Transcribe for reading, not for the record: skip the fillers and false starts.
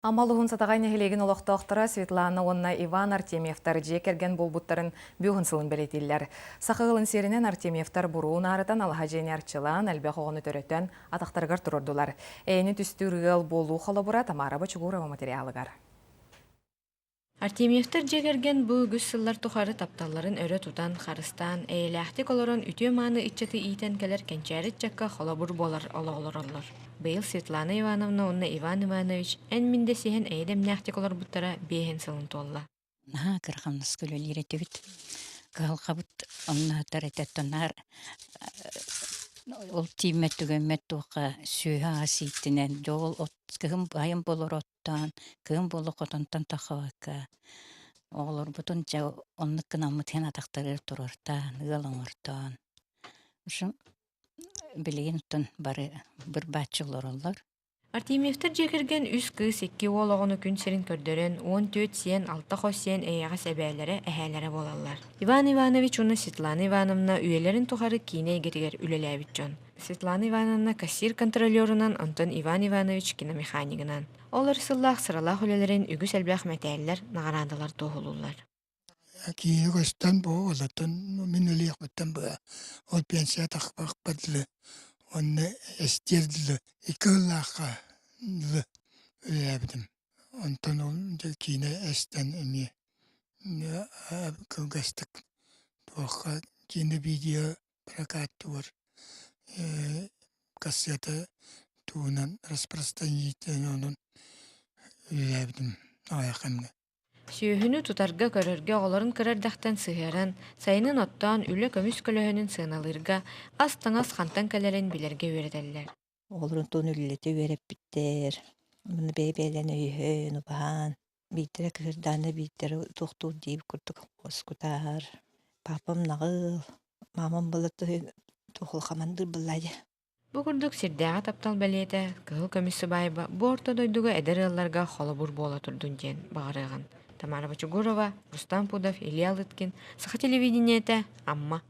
Амма улууһун Сатаҕай нэһилиэгин олохтоохторо Светлана уонна Иван Артемьевтар дьиэ кэргэн буолбуттарын бүөһүн сылын бэлиэтииллэр. Саха ыалын сиэринэн Артемьевтар буруун аарытан алаһа дьиэни арчылаан, элбэх оҕону төрөтөн, атахтарыгар туруордулар. Эйэни түстүүр ыал буолуу холобура Тамара Бочугурова материалыгар. Артемьевтар дьиэ кэргэн бу үгүс сыллар тухары тапталларын өрө тутан, харыстаан, эйэлээхтик олорон үтүө-мааны ыччаты иитэн кэлэр кэнчээри ыччакка холобур буолар олоҕу олороллор. Быйыл Светлана Ивановна уонна Иван Иванович эн-мин дэсиһэн эйэ-дэмнээхтик олорбуттара биэһин сылын туолла. Наһаа кыра хамнаска үлэлиир этибит. Кыһалҕабыт оннуһатар этэ наар ол тииммэт түгэммэт туохха сүөһү аас ииттинэн дьэ ол от кыһын айан буолар оттоон, кыһын буола хотонтон тахсыбакка оҕолорбутун дьэ оннук гынаммыт иһин атахтарыгар туруортаан, ыал оҥортоон. В билигин оттон бары быр-бааччы олороллор. Артемьевтар дьиэ кэргэн үс кыыс, икки уол оҕону күн сирин көрдөрөн, 14 сиэн, алта хос сиэн эйэҕэс эбээлэрэ, эһээлэрэ буолаллар. Иван Иванович уонна Светлана Ивановна үйэлэрин тухары киинэ эйгэтигэр үлэлээбит дьон. Светлана Ивановна кассир-контролерунан, онтон Иван Иванович киномеханигынан. Ол өр сыллаах сыралаах үлэлэрин үгүс элбэх мэтээллэр, наҕараадалар туоһулууллар. Киһи көстөн бу олортон мин үлүйэхпиттэн быа ол пенсия тахпахпар дылы уонна эстиэр дылы икки сыллаахха дылы үлэлээбитим. Онтон ол дьэ киинэ эстэн эмиэ кылгастык туохха киинэ видео прокаттыгар кассета туһунан распространитель онон үлэлээбитим аҕыйах кэмҥэ. Сүөһүнү тутарга, көрөргө оҕолорун кыра эрдэхтэн сыһыаран, сайынын оттоон, үлэ көмүс көлөһөнүн сыаналыырга, ас-таҥас хантан кэлэрин билэргэ үөрэтэллэр. Оҕолорун туон үлэлэтэ үөрэппиттэр. Маны бэйэ-бэйэлэрин өйөһөн, убаһаан, биирдэрэ кыһырдаана, биирдэрэ туохтуур диэбит курдук уоскутаар. Папам наҕыл, мамам была туох хамандыыр буоллаа дии. Бу курдук сирдээҕи таптал бэлиэтэ кыһыл көмүс сыбаайба бу орто дойдуга эдэр ыалларга холобур буола турдун диэн баҕарыаҕын. Тамара Бочугурова, Рустам Пудов, Илья Лыткин, Саха телевидениетэ, Амма.